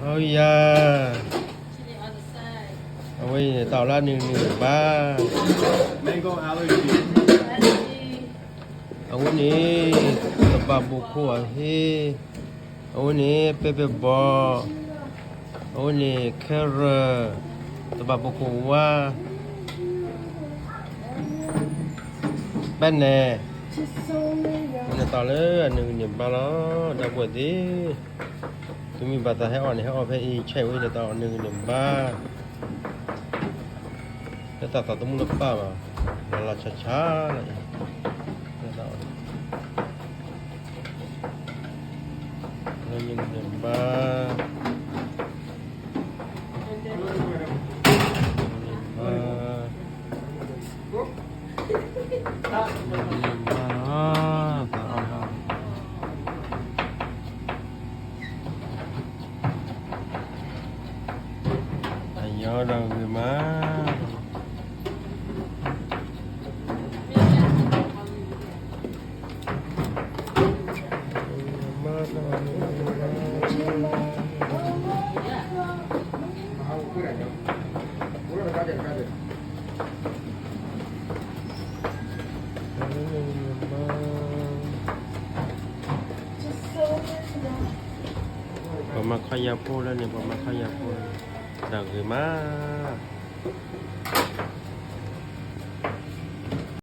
အယၤ, အဝဲအံၤန့ၣ် တၢ်အီၣ်လၢအနုၤနုၤဘၣ်. Mango allergy. အဝဲန့ၣ် တဘၣ်ဘိခိၣ်အဟ့ၣ်, အဝဲန့ၣ် ပဲပဲဘီ, အဝဲန့ၣ် carrot, တဘၣ်ဘိခိၣ်ဝါ, ပဲနဲၣ်, နတၢ်အီၣ်လၢအနုၤနုၤဘၣ်လီၤ ဒီပုၢ်ဝဲၢ်သ့ၣ်. သုမ့ၢ်ဘၣ်သးဟဲအီၣ်န့ၣ် ဟဲအီၣ်ဖဲအံၤ ဆဲးဝဲအံၤ နတၢ်အီၣ်နုၤနုၤဘၣ်. လၢတၢ်သးသမူတဖၣ်ဘၣ်, လီၤလီၤဆီဆီလီၤအံၤ, လၢနုၤနုၤဘၣ်, နုၤနုၤဘၣ်. အယီဒီးဂ့ၤမး. ပှၤမၤခီယၤဖိလၢန့ၣ်, ပှၤမၤခီယၤဖိလၢန့ၣ်, ဒီးဂ့ၤမး.